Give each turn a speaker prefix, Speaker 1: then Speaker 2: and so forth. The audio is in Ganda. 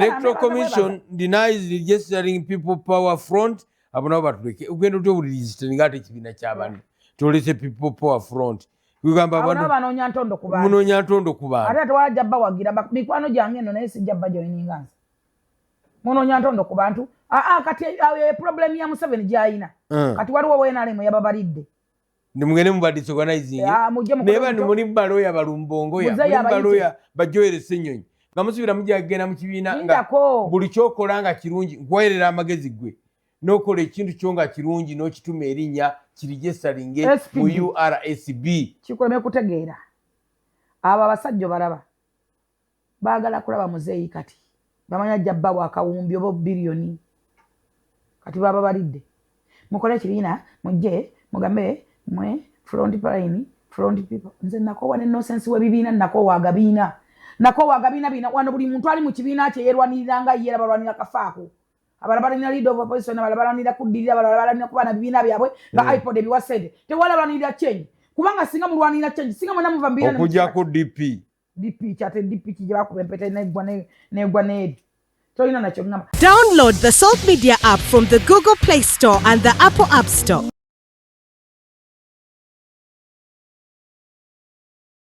Speaker 1: Electoral Commission denies registering People Power Front. Abo nabo batuleke. Ogenda otya oburegistering ate ekibiina ky'abantu? Tolese People Power Front. Kugamba
Speaker 2: Abo nabo
Speaker 1: abantu
Speaker 2: banoonya ntondo ku bantu.
Speaker 1: Munoonya ntondo ku bantu.
Speaker 2: Ate tewajja bawagira mikwano gyange eno, naye sijja bajoininga nze. Munoonya ntondo ku bantu. Aa, kati ayo problem ya Museveni gy'ayina. Kati waliwo NRM yababalidde.
Speaker 1: Nimugende muba disorganizing.
Speaker 2: Ah, mujje mukole
Speaker 1: Naye bano muli baloya balumbongoya,
Speaker 2: Muzeeyi
Speaker 1: muli
Speaker 2: abayite.
Speaker 1: baloya bajoyere Ssenyonyi nga musubira mujja kugenda mu kibiina nga
Speaker 2: Lindako.
Speaker 1: buli kyokola nga kirungi. Nkuweerera amagezi, gwe n'okola ekintu kyo nga kirungi n'okituma erinnya kiregisteringe mu
Speaker 2: SPD.
Speaker 1: URSB.
Speaker 2: Kikuleme kutegeera. Abo abasajja balaba baagala kulaba muzeeyi, kati bamanya ajja bbawa akawumbi oba biliyoni. Kati baba balidde, mukole ekibiina, mujje mugambe mwe front line, front people. Nze nakoowa ne nonsense w'ebibiina, nakoowa agabiina, nakoowa agabiina biina wano. Buli muntu ali mu kibiina kye yeerwanirira nga ye, era balwanira kafaako. Abalala balwanira leader of opposition, abalala balwanira kuddirira, abalala balwanira kuba na bibiina byabwe nga IPOD ebiwa ssente. Tewali alwanirira change, kubanga singa mulwanirira change, singa mwena muva mu bibiina ne
Speaker 1: Okujjako DP.
Speaker 2: DP kyate DP kijja bakuba empeta negwa neeri, tolina nakyo ngamba.
Speaker 3: Download the Salt Media app from the Google Play Store and the Apple App Store.